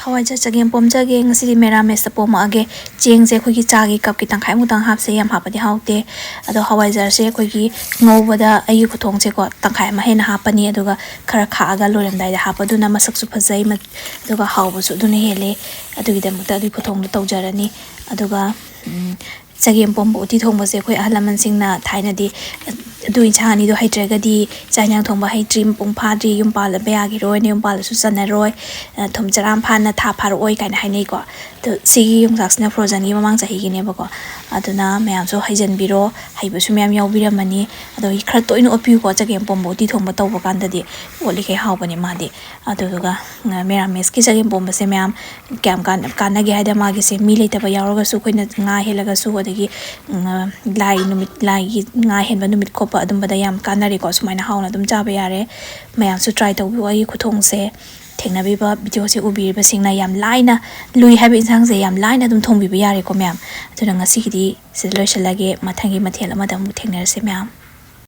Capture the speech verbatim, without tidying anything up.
ꯍꯋꯥꯏꯖꯥꯔ ꯆꯒꯦꯝ ꯄꯣꯝꯖꯒꯦ꯫ ꯉꯁꯤꯗꯤ ꯃꯦꯔꯥꯃꯦꯁꯇ ꯄꯣꯝꯃꯛꯑꯒꯦ꯫ ꯆꯦꯡꯁꯦ ꯑꯩꯈꯣꯏꯒꯤ ꯆꯥꯒꯤ ꯀꯞꯀꯤ ꯇꯪꯈꯥꯏꯃꯨꯛꯇꯪ ꯍꯥꯞꯁꯦ, ꯌꯥꯝ ꯍꯥꯞꯄꯗꯤ ꯍꯥꯎꯇꯦ꯫ ꯑꯗꯣ ꯍꯋꯥꯏꯖꯥꯔꯁꯦ ꯑꯩꯈꯣꯏꯒꯤ ꯉꯧꯕꯗ ꯑꯩꯒꯤ ꯈꯨꯊꯣꯡꯁꯦꯀꯣ, ꯇꯪꯈꯥꯏ ꯑꯃ ꯍꯦꯟꯅ ꯍꯥꯞꯄꯅꯤ, ꯑꯗꯨꯒ ꯈꯔ ꯈꯥꯛꯑꯒ ꯂꯣꯏꯔꯝꯗꯥꯏꯗ ꯍꯥꯞꯄꯗꯨꯅ ꯃꯁꯛꯁꯨ ꯐꯖꯩ, ꯃ-, ꯑꯗꯨꯒ ꯍꯥꯎꯕꯁꯨ ꯑꯗꯨꯅ ꯍꯦꯜꯂꯦ꯫ ꯑꯗꯨꯒꯤꯗꯃꯛꯇ ꯑꯗꯨꯒꯤ ꯈꯨꯊꯣꯡꯗꯣ ꯇꯧꯖꯔꯅꯤ꯫ ꯑꯗꯨꯒ, ꯎꯝ, ꯆꯒꯦꯝ ꯄꯣꯝꯕ ꯎꯇꯤ ꯊꯣꯡꯕꯁꯦ ꯑꯩꯈꯣꯏ ꯑꯍꯜ ꯂꯃꯟꯁꯤꯡꯅ ꯊꯥꯏꯅꯗꯤ, "ꯑꯗꯨ ꯏꯟꯁꯥꯡ ꯑꯅꯤꯗꯣ ꯍꯩꯇ꯭ꯔꯒꯗꯤ ꯆꯥꯛ ꯏꯟꯁꯥꯡ ꯊꯣꯡꯕ ꯍꯩꯇ꯭ꯔꯤ, ꯃꯄꯨꯡ ꯐꯥꯗ꯭ꯔꯤ, ꯌꯨꯝ ꯄꯥꯜꯂꯕ ꯌꯥꯈꯤꯔꯣꯏ, ꯅꯌꯨꯝ ꯄꯥꯜꯂꯁꯨ ꯆꯟꯅꯔꯣꯏ, ꯊꯨꯝ ꯆꯔꯥ ꯐꯥꯅ ꯊꯥ ꯐꯥꯔꯛꯑꯣꯏ" ꯀꯥꯏꯅ ꯍꯥꯏꯅꯩꯀꯣ꯫ ꯑꯗꯣ ꯁꯤꯒꯤ ꯌꯣꯡꯆꯥꯛꯁꯤꯅ frozenꯒꯤ ꯃꯃꯥꯡ ꯆꯍꯤꯒꯤꯅꯦꯕꯀꯣ꯫ ꯑꯗꯨꯅ ꯃꯌꯥꯝꯁꯨ ꯍꯩꯖꯟꯕꯤꯔꯣ, ꯍꯩꯕꯁꯨ ꯃꯌꯥꯝ ꯌꯥꯎꯕꯤꯔꯝꯃꯅꯤ꯫ ꯑꯗꯣ ꯈꯔ ꯇꯣꯏꯅ ꯑꯣꯠꯄꯤꯌꯨꯀꯣ, ꯆꯒꯦꯝ ꯄꯣꯝꯕ ꯎꯇꯤ ꯊꯣꯡꯕ ꯇꯧꯕ ꯀꯥꯟꯗꯗꯤ ꯑꯣꯠꯂꯤꯈꯩ ꯍꯥꯎꯕꯅꯦ ꯃꯥꯗꯤ꯫ ꯑꯗꯨꯗꯨꯒ, ꯎꯝ, ꯃꯦꯔꯥꯃꯦꯁꯀꯤ ꯆꯒꯦꯝ ꯄꯣꯝꯕꯁꯦ ꯃꯌꯥꯝ ꯀꯌꯥꯝ ꯀꯥꯟ-, ꯀꯥꯟꯅꯒꯦ ꯍꯥꯏꯗ, ꯃꯥꯒꯤꯁꯦ ꯃꯤ ꯂꯩꯇꯕ ꯌꯥꯎꯔꯒꯁꯨ ꯑꯩꯈꯣꯏꯅ ꯉꯥ ꯍꯦꯜꯂꯒꯁꯨ, ꯑꯗꯒꯤ, ꯎꯝ, ꯂꯥꯏ ꯅꯨꯃꯤꯠ, ꯂꯥꯏꯒꯤ ꯉꯥ ꯍꯦꯟꯕ ꯅꯨꯃꯤꯠ ꯈꯣꯠꯄ ꯑꯗꯨꯝꯕꯗ ꯌꯥꯝ ꯀꯥꯟꯅꯔꯦꯀꯣ꯫ ꯁꯨꯃꯥꯏꯅ ꯍꯥꯎꯅ ꯑꯗꯨꯝ ꯆꯥꯕ ꯌꯥꯔꯦ꯫ ꯃꯌꯥꯝꯁꯨ try ꯇꯧꯕꯤꯌꯨ꯫ ꯑꯩꯒꯤ ꯈꯨꯊꯣꯡꯁꯦ ꯊꯦꯡꯅꯕꯤꯕ, videoꯁꯦ ꯎꯕꯤꯔꯤꯕꯁꯤꯡꯅ ꯌꯥꯝ ꯂꯥꯏꯅ, ꯂꯨꯏ ꯍꯥꯏꯕ ꯏꯟꯁꯥꯡꯁꯦ ꯌꯥꯝ ꯂꯥꯏꯅ ꯑꯗꯨꯝ ꯊꯣꯡꯕꯤꯕ ꯌꯥꯔꯦꯀꯣ ꯃꯌꯥꯝ꯫ ꯑꯗꯨꯅ ꯉꯁꯤꯒꯤꯗꯤ ꯁꯤꯗ ꯂꯣꯏꯁꯤꯜꯂꯒꯦ꯫ ꯃꯊꯪꯒꯤ ꯃꯊꯦꯜ ꯑꯃꯗ ꯑꯃꯨꯛ ꯊꯦꯡꯅꯔꯁꯦ ꯃꯌꯥꯝ꯫